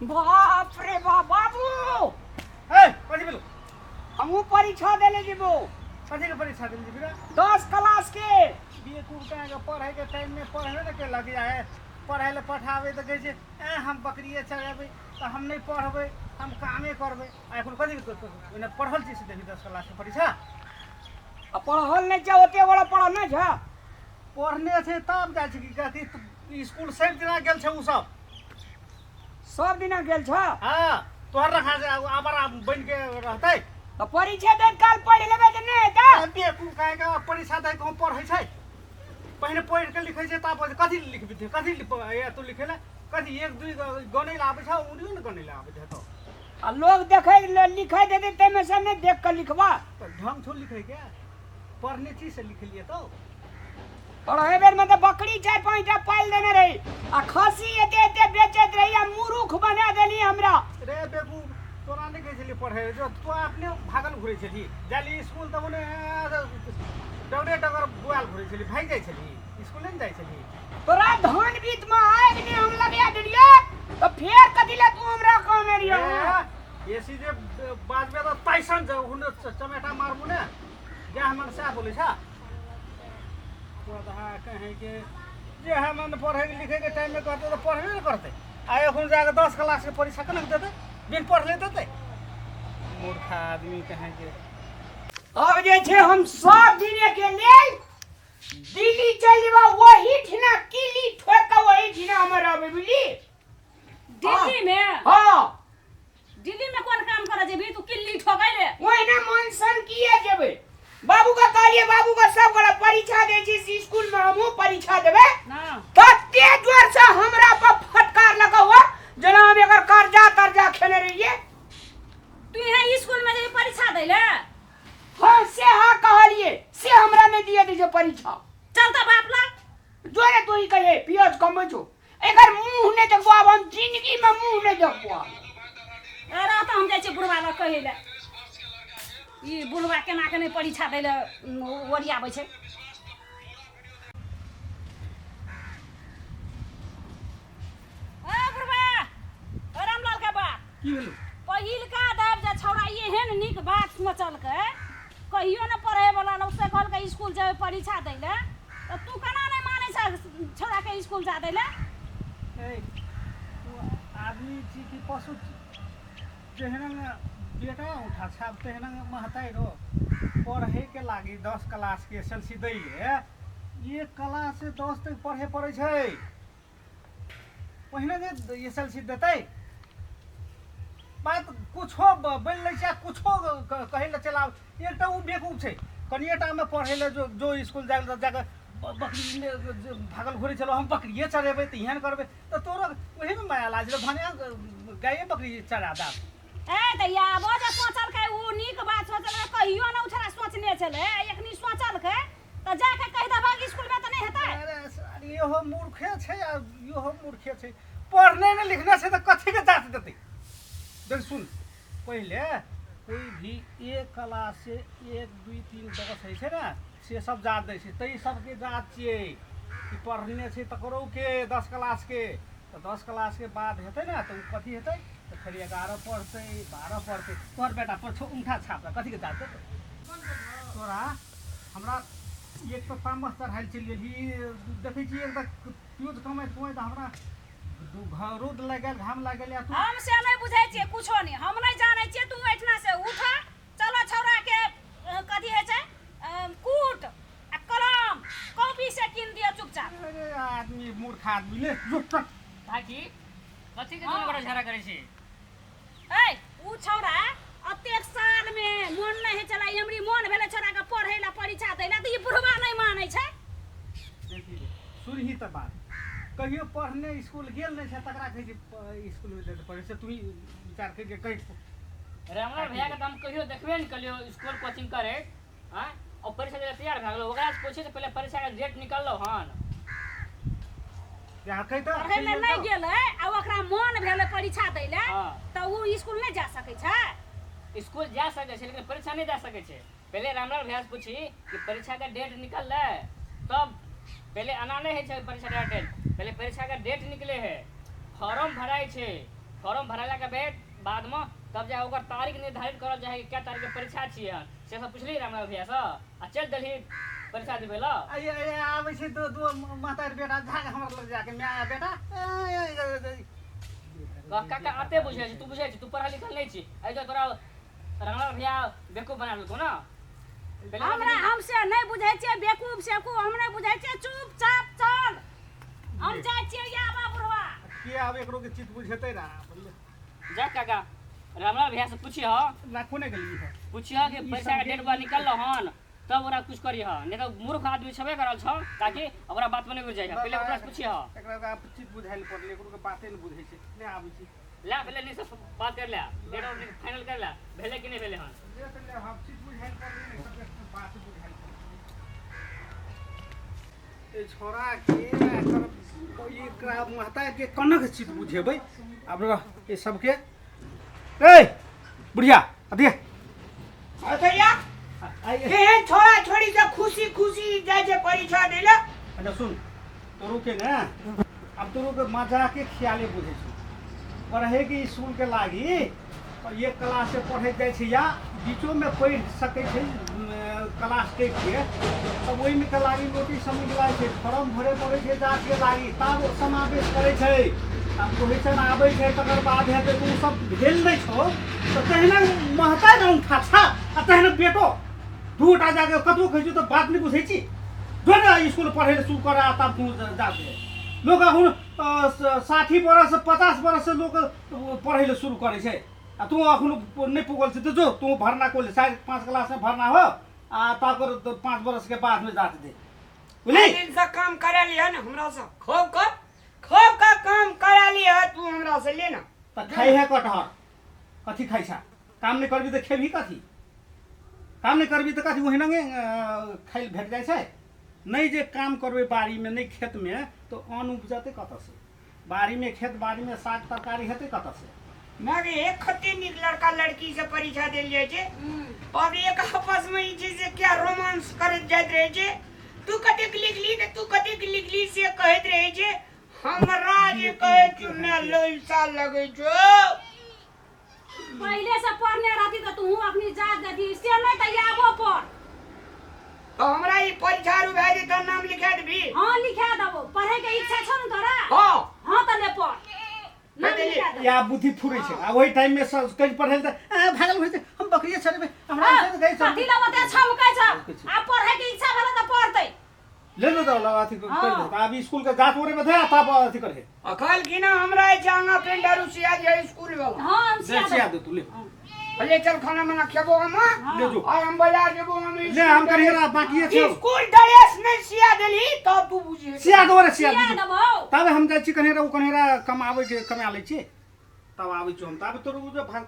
बाप रे बाप बाबू। ए कथी भेलो? हमहूँ परीक्षा देले जेबो। कथी के परीक्षा देले जेबी रे? 10 क्लास के। बेवकूफ कहे के पढ़े के टाइम में पढ़बे न के लग जाए, पढ़े ले पठाबे तऽ कहै छै ए हम बकरिए चरेबै तऽ हम नहि पढ़बै, हम कामे करबै। आ एखन कथी के ओने पढ़ल छी से देबी 10 क्लास के परीक्षा? आ पढ़ल नहि छै, ओते बड़ा पढ़ल नहि छै। पढ़ने छै तब जाइ छै कि कथी स्कूल सब दिना गेल छै उ सब। सब दिना गेल छ? हाँ, तोहर रखा से आबारा बन के रहतै। तऽ परीक्षा दैत काल पढ़ि लेबै तऽ नहि हेतै? बेवकूफ कहे के परीक्षा दै के पढ़ै छै, पहिने पढ़ि के लिखै छै तब कथी लिखबी, कथी ए तू लिखै ले कथी 1 2 गनै ले आबै छै, उड़ियो ने गनै ले आबै छै तो। आ लोग देखै ले लिखै देतै ताहिमे से नहि देख के लिखबा। तऽ ढंग छौ लिखै के, पढ़ने छी से लिखलियै तो। पढ़े बेर में तऽ बकरी 4-5 टा पालि देने रही आ खस्सी एते एते बेचैत रही आ मूर्ख बना देली हमरा। रे बेवकूफ, तोरा नहि कहै छलियै पढ़े जो, तू अपने भागल घुरै छली, जाली स्कूल तऽ ओने डगरे डगर बुआल घुरै छली, भागि जाइ छली, स्कूल नहि जाइ छली। तोरा धान बीत में आगि नहि हम लगा देलियै तऽ फेर कथी लए तू हमरा कहने रहियै? बेसी जे बाजबे तऽ तैसन जे हुने चमेटा मारबू ने, जे हमर सएह बोलै छ। कहे के जे हमन पढ़े लिखे के टाइम में कहते तो पढ़बे ने करते, आ एखन जाके 10 क्लास के परीक्षा केना देते, बिन पढ़ले देते मूर्ख आदमी कहे के। अब जे छै हम सब दिने के लेल दिल्ली चलि जेबा, वही ठिना किली ठोक के वही ठिना हमर रहबै, बुझली? दिल्ली में? हाँ। दिल्ली में कोन काम करे जेबी तू किल्ली ठोकै ले? ओहिना मन सन किए जेबै? बाबू के कहलिए, बाबू के सब गोरा परीक्षा दै छी से स्कूल में हमहूँ परीक्षा देबै। ना। तते जोर से हमरा पर फटकार लगा हुआ जेना हम एकर कर्जा तर्जा खेने रहिए। तू यहाँ स्कूल में जेबी परीक्षा दै ले? हाँ से हाँ कहलिए, से हमरा नहीं दिए दै छै परीक्षा। चल तऽ बाप लग। जोरे तू ही कहिए पियज कमबै छौ, एकर मुंह नहीं देखबो आब हम जिंदगी में, मुंह नहीं देखबो आब। अरे तऽ हम जाइ छियै बुढ़वा लग कहै लए, ई बुढ़वा केना के नहि परीक्षा दै लए ओरियाबै छै। ए बुढ़वा, ए रामलाल के बा। की भेलौ? पहिलका दब जे छौड़ा एहन नीक बात सोचलकै, कहियो ने पढ़े वाला लोग से कहलकै स्कूल जेबै परीक्षा दै लए, तऽ तू केना नहि मानै छ छौड़ाके स्कूल जा दै लए? ए तू आदमी छी कि पशु छी? जेहन बेटा उठा छाप तेहन महताइ रो। पढ़े के लागी 10 क्लास के एस एल सी दै ले, एक क्लास से 10 तक पढ़े पड़ै छै, पहिने जे एस एल सी देतै। बात कुछो बोलि लै छै आ कुछो कहै लए चलि आब। एकटा ओ बेवकूफ छै, कनिए टामे पढ़ै लए जो जो स्कूल जा जाके बकरी ले भागल घुरै छलौ, हम बकरिए चरेबै तऽ एहन करबै तऽ तोरो ओहीमे माया लागै छलौ, भने गाये बकरी चरा दे। ए तऽ आबो जे सोचलकै ओ नीक बात सोचलकै, कहियो ने ओ छोड़ा सोचने छलै, एखनी सोचलकै तऽ जाके कहि देबहक स्कूलमे तऽ नहि हेतै? अरे अरे इहो मूर्खे छै आ इहो मूर्खे छै, पढ़ने ने लिखने छै तऽ कथीके जाँच देतै? देख सुन, पहिले कोइ भी एक क्लास से 1 2 3 10 होइ छै ने, से सब जाँच दै छै, ताहि सबके जाँच छियै कि पढ़ने छै तकरो के 10 क्लासके। तऽ 10 क्लासके बाद हेतै ने तऽ ओ कथी हेतै, तऽ फेर 11 पढ़तै 12 पढ़तै। तोहर बेटा पर छौ उंगठा छाप कथीके जाँच देतौ तोरा? हमरा एक तऽ तामस चढ़ायल चलि गेलही, देखै छी एक तऽ प्यूज कमैत कमैत हमरा रौद लागि गेल, घाम लागि गेल। तू हम से नहि बुझै छियै कुछो नहि, हम नहि जानै छियै। तू एहिठिना से उठ, चलो छौड़ा के कथी होइ छै कूट आ कलम कॉपी से कीन दिअ चुपचाप। अरे आदमी मूर्ख आदमी ले जो चल। काकी, कथी के दुनू गोटा झगड़ा करै छी? ए उ छौड़ा अतेक साल में मोन नहि होइ छलै, एमरी मोन भेलै छौड़ा के पढ़ै ला परीक्षा दै ला, तऽ ई बुढ़वा नहि मानै छै। देखी सुनही तऽ बात, कहियो पढ़ने स्कूल गेल नहि छै तकरा कहै छै स्कूल में देते पढ़े से, तू ही विचार करके कहि। रामलाल भैया के तऽ हम कहियो देखबे नहि कलियो स्कूल कोचिंग करे, आँय और परीक्षा देला तैयार भए गेलो। ओकरा से पूछे से पहले परीक्षा के डेट निकललो हन। यहाँ कहि तऽ पढ़ै लए नहि गेलै आ ओकरा मोन भेलै परीक्षा दै लए तऽ ओ स्कूल नहि जा सकै छै? स्कूल जा सकै छै लेकिन परीक्षा नहि दे सकै छै। पहले रामलाल भैया से पूछी कि परीक्षा के डेट निकललै, तब पहले एना नहि होइ छै परीक्षा के डेट, पहले परीक्षा के डेट निकले है, फॉर्म भराइ छै, फॉर्म भरेला के बाद बादमे तब जा ओकर तारीख निर्धारित करल जाइ है कि कै तारीख के परीक्षा छियै से सब पुछली रामलाल भैया से आ चलि देलही परीक्षा देबै लए। आइ आइ आबै छै दो दो महतारी बेटा झाग हमरा लग जाके माय बेटा कह काका आते बुझै छी तू बुझै छी तू पढ़ल लिखल नहि छी एहि दुआरे तोरा रामलाल भैया बेवकूफ बना देलकौ ने। पहिले हमरा हम से नहि बुझै छियै बेवकूफ सेवकूफ हम नहि बुझै छियै चुपचाप चल हम जाइ छियै आबा बुढ़वा के आब एकरो के चित बुझेतै ना। जा काका रामलाल भैया से पूछिह। लाखो नहि गेली है। पूछिह कि ई पैसा के सबके डेट बा निकलल हन तब ओकरा कुछ करिह नहीं तो मूर्ख आदमी छेबे करल छौ ताकि ओकरा बात में नहीं जाइ पहिले ओकरा से पूछिह। एकरा के आब चित बुझाइल पड़लै एकरो के बाते नहि बुझै छै नहि आबै छै। ला पहिले नी से बात कर ले डेट और फाइनल कर ले भेले कि नहीं भेले हन। ले तऽ ले हम चित बुझाइल पड़लै ने सबके बात बुझाइल पड़लै। ए छोरा के एकर एकरा महता के कनक चित बुझेबै आब रह ए सबके। ए बुढ़िया अथी भैया केहन छोरा छोरी सब खुशी खुशी जाइ छै परीक्षा दै लए। अच्छा सुन तोरो के ने अब तोरो के मजा के ख्याले बुझे छौ पढ़े के स्कूल के लागी और एक क्लास से पढ़े जाइ छै या बीचो में पढ़ि सकै छै क्लास के के तब ओहिमे के लागी नोटिस सब निकलै छै फॉर्म भरे पड़ै छै जाँच के लागी तब समावेश करै छै तब क्वेश्चन आबै छै तकर बाद हेतै तऽ ओ सब भेल नहि छौ तऽ तहिना महता औंठा छा आ तहिना बेटो दूटा जाके कतबो कहै छियौ तऽ बात नहि बुझै छी जो ने स्कूल पढ़ै लए शुरू कर आ तब तू जाके लोक अखन 60 बरस 50 बरस से लोक पढ़ै लए शुरू करै छै आ तू अखन नहि पुगल छै तऽ जो तू भरना को 5.5 क्लास में भरना हो आ तकर 5 बरस के बाद में जात दे बुझली। दिन से काम करा लिह ने हमरा से खूब कर खूब का काम करा लिह तू हमरा से ले ना। तऽ खाइ है कटहर कथी खाइ छा काम नहि करबी तऽ खेबही कथी काम नहि करबी तऽ कथी ओहिनागे खाइ भेट जाइ छै नहि जे काम करबै बाड़ीमे नहि खेतमे तऽ अन्न उपजतै कतऽसँ बाड़ीमे खेत बाड़ीमे साग तरकारी हेतै कतऽसँ। मगर एक कते नीक लड़का लड़की से परीक्षा देल जाइ छै अब एक आपस में ई छै से क्या रोमांस करैत जाइत रहै छै तू कतेक लिखली तऽ तू कतेक लिखली से कहैत रहै छै हमरा जे कहै छौ ने लैसा लगै छौ। पहिले से पढ़ने रहती तऽ तू अखनी जा देती से नहि तऽ आबो पढ़। तऽ हमरा ई परीक्षा आरू भए जेतौ नाम लिखा देबी। हाँ लिखा देबो पढ़े के इच्छा छौ ने तोरा। हाँ हाँ तऽ ले पढ़ नाम लिखा देबो। या बुद्धि फुरै छै आ ओहि टाइम में सब कहि पढ़ै तऽ भागल होइ छै हम बकरिए चरेबै हमरा हाँ, से गई कथी लए ओते छमकै छौ आ पढ़े के इच्छा भेलै तऽ पढ़तै। ले लो तो अथी कर हाँ। दे आब स्कूल के जात ओरे में थे तब अथी करे अखन की ना हमरा जे आंगा पेंट आरू सिया दिया स्कूल वाला। हाँ हम ले सिया सिया देबो। दे तू ले भले चल खाना मना खेबो हम हाँ। ले जो और हम बाजार जेबो हम ले हम करिए ना बाकी छै स्कूल ड्रेस नहीं सिया देली तब तू बुझी सिया दो रे सिया सिया दे देबो। तब हम जाइ छी कन्हेरा ओ कन्हेरा कमाबै के कमा लै छी तब आबै छी हम तब तोर उ जे भाग